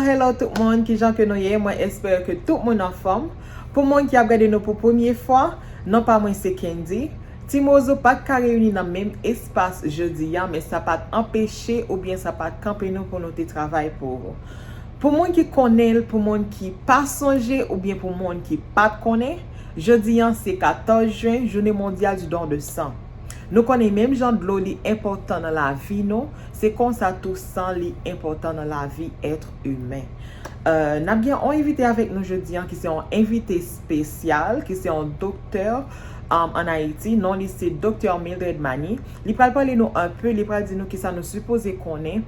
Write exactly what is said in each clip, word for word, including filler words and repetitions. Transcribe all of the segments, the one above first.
Hello tout moun, kijan ke nou ye? Mwen espere ke tout moun anfòm. Pou moun ki ap gade nou pou premye fwa, non pa mwen se Kendy. Ti Mozo pa t ka reyini nan menm espas jodi a, men sa pa t anpeche oubyen sa pa t kanpe nou pou nou te travay pou ou. Pou moun ki konnen l, pou moun ki pa sonje oubyen pou moun ki pa t konnen, jodi a se katòz jen, Journée Mondiale du Don de Sang. Nou konnen menm jan dlo li enpòtan nan lavi nou, se konsa tou san li enpòtan nan lavi èt imen. Euh, n ap gen yon envite avèk nou jodi a ki se yon envite espesyal, ki se yon doktè um, ann Ayiti. Non li se Doktè Mildred Mani. Li pral pale nou enpe, li pral di nou kisa nou sipoze konnen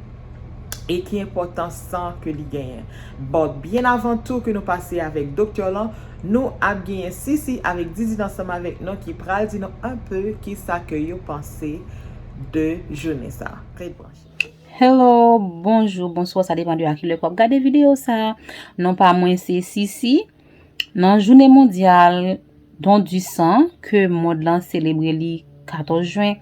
e ki enpòtans san ke li genyen. But byen avan tou ke nou pase avèk doktè lan, nou ap genyen Sisi avèk Didine ansanm avèk nou ki pral di nou enpe kisa ke yo panse de jounen sa. Ret branche. Hello, bonjou, bonswa, sa depann de a kilè ke w ap gade videyo sa. Non pa mwen se Sisi. Nan jounen mondyal don di san ke mond lan selebre li katòz jen,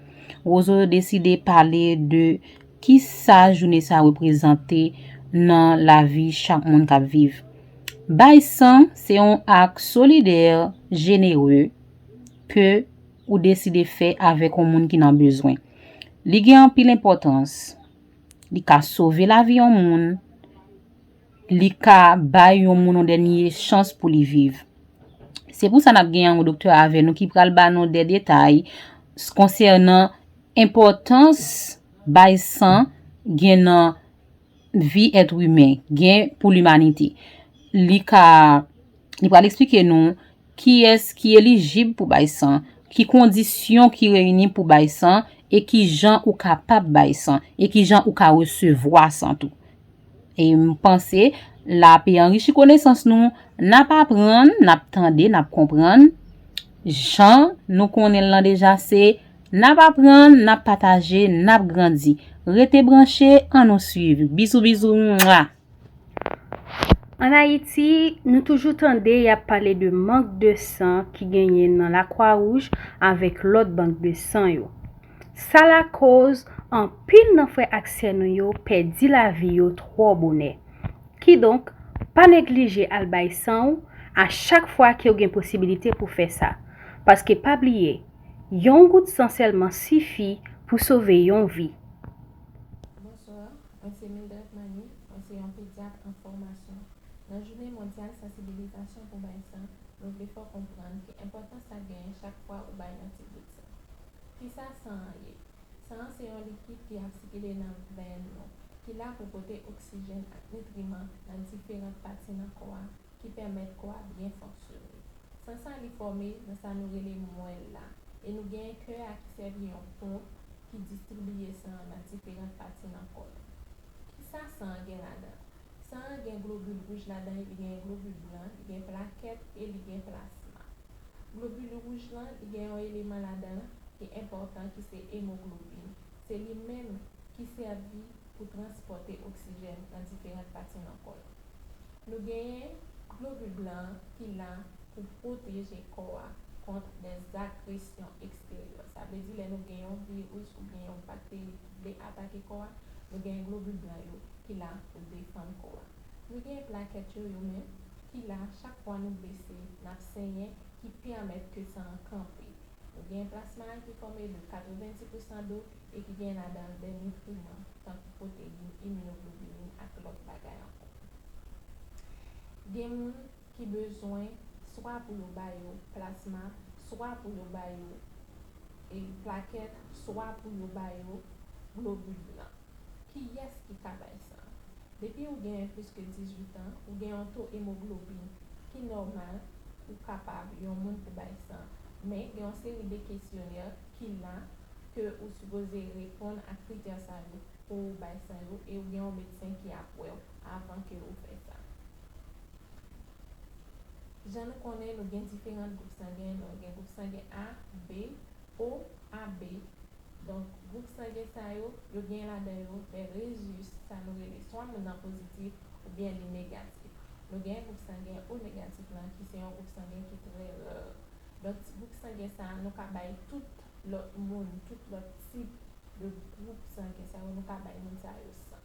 Wozo deside pale de kisa jounen sa reprezante nan lavi chak moun k ap viv. Bay san se yon ak solidè, jenere ke ou deside fè avèk yon moun ki nan bezwen. Li gen anpil enpòtans. Li ka sove lavi yon moun. Li ka bay yon moun yon dènye chans pou li viv. Se pou sa n ap gen yon doktè avè nou ki pral ba nou de detay konsènan enpòtans bay san gen nan vi èt imen, gen pou limanite. Li ka, li pral eksplike nou kiyès ki elijib pou bay san, ki kondisyon ki reyini pou bay san, e ki jan ou kapab bay san, e ki jan ou ka resevwa san tou. E m panse l ap anrichi konesans nou, n ap aprann, n ap tande, n ap konprann. Jan nou konnen l lan deja se n ap aprann, n ap pataje, n ap grandi. Rete branche, ann nou swiv. Bizou bizou, mwa! Ann Ayiti, nou toujou tande y ap pale de mank de san ki genyen nan Lakwa Wouj avèk lòt bank de san yo. Sa lakoz anpil nan frè ak sè nou yo pèdi lavi yo twò bonè. Kidonk, pa neglije al bay san w a chak fwa ke w gen posibilite pou fè sa. Paske pa bliye, yon gout san sèlman sifi pou sove yon vi. Bonswa, mwen se Mildred Mani, mwen se yon pedyat an fòmasyon. Nan jounen mondyal sansibilizasyon pou bay san, nou vle fè w konprann ki enpòtans sa genyen chak fwa ou bay yon ti gout san. Kisa san an ye? San an se yon likid ki ap sikile nan venn nou, ki la pou pote oksijèn ak nitriman nan diferan pati nan kò a ki pèmèt kò a byen fonksyone. San sa li fòme nan sa nou rele mwèl la, e nou genyen kè a ki sèvi yon ponp ki distribiye san an nan diferan pati nan kò nou. Kisa san an gen ladan l? San an gen globil wouj ladan l, li gen globil blan, li gen plakèt e li gen plasma. Globil wouj lan, li gen yon eleman ladan l ki enpòtan ki se emoglobin. Se li menm ki sèvi pou transpòte oksijèn nan diferan pati nan kò nou. Nou genyen globil blan ki la pou pwoteje kò a kont dèzagresyon eksteryè. Sa vle di lè nou gen yon viris oubyen yon bakteri ki vle atake kò a, nou gen globil blan yo ki la pou defann kò a. Nou gen plakèt yo, yo menm, ki la chak fwa nou blese, n ap senyen, ki pèmèt ke san an kanpe. Nou gen plasma a ki fòme de katrevenndis pousan dlo e ki gen ladan l de nitriman, tankou pwoteyin, iminoglobulin ak lòt bagay ankò. Gen moun ki bezwen swa pou yo ba yo plasma, swa pou yo ba yo e plakèt, swa pou yo ba yo globil blan. Kiyès ki ka bay san? Depi ou gen plis ke dizuit an, ou gen yon to emoglobin ki nòmal, ou kapab yon moun pou bay san. Men gen yon seri de kesyonè ki la ke ou sipoze reponn ak kritè sa yo pou ou bay san yo e ou gen yon medsen ki ap wè w avan ke ou fè sa. Jan nou konnen, nou gen diferan gwoup sangen, nou gen gwoup sangen A, B, O, A B. Donk, gwoup sangen sa yo, yo gen ladan yo de rezus, sa nou rele swa moun nan pozitif oubyen li negatif. Nou gen gwoup sangen O negatif lan ki se yon gwoup sangen ki trè rè. Donk, gwoup sangen sa a, nou ka bay tout lòt moun, tout lòt tip de gwoup sangen sa yo, nou ka bay moun sa yo san.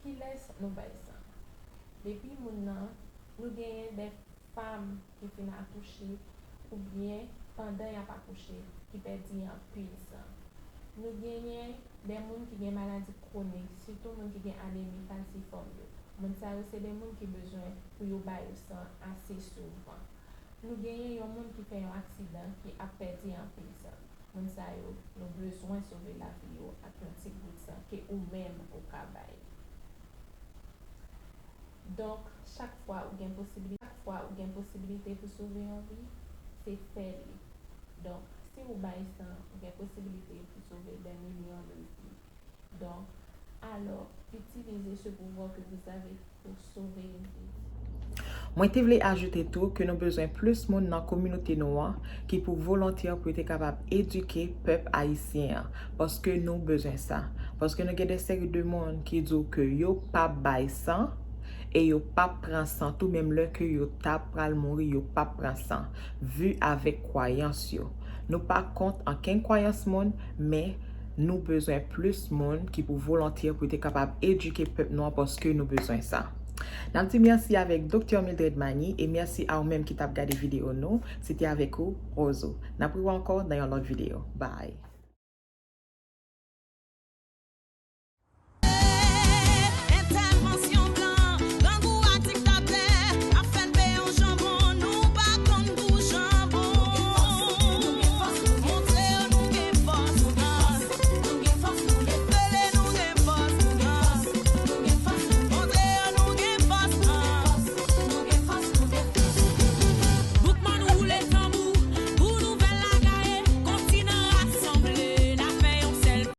Kilès nou bay san? Depi moun nan, nou genyen de fanm ki fin akouche oubyen pandan y ap akouche ki pèdi anpil san. Nou genyen de moun ki gen maladi kwonik, sitou moun ki gen anemi falsifòm yo. Moun sa yo se de moun ki bezwen pou yo ba yo san ase souvan. Nou genyen yon moun ki fè yon aksidan ki ap pèdi anpil san. Moun sa yo, nou bezwen sove lavi yo ak yon ti gout san ke ou menm ou ka bay. Donk, chak fwa ou gen posibilite, chak fwa ou gen posibilite pou sove yon vi, se fè li. Donk, si ou bay san, ou gen posibilite pou sove de milyon de vi. Donk, alò, utilisez ce pouvoir que vous avez pour sauver une vie. Mwen te vle ajoute tou ke nou bezwen plis moun nan kominote nou an ki pou volontè pou yo te kapab edike pèp ayisyen an, paske nou bezwen sa. Paske nou gen de seri de moun ki di w ke yo p ap bay san, e yo p ap pran san tou, menm lè ke yo ta pral mouri, yo p ap pran san, vi avèk kwayans yo. Nou pa kont ankenn kwayans moun, men nou bezwen plis moun ki pou volontè pou te kapab edike pèp nou an, paske nou bezwen sa. N ap di mèsi avèk Doktè Mildred Magny e mèsi a ou menm ki t ap gade videyo nou. Se te avèk ou, Rozo. N ap rive ankò nan yon lòt videyo. Bye!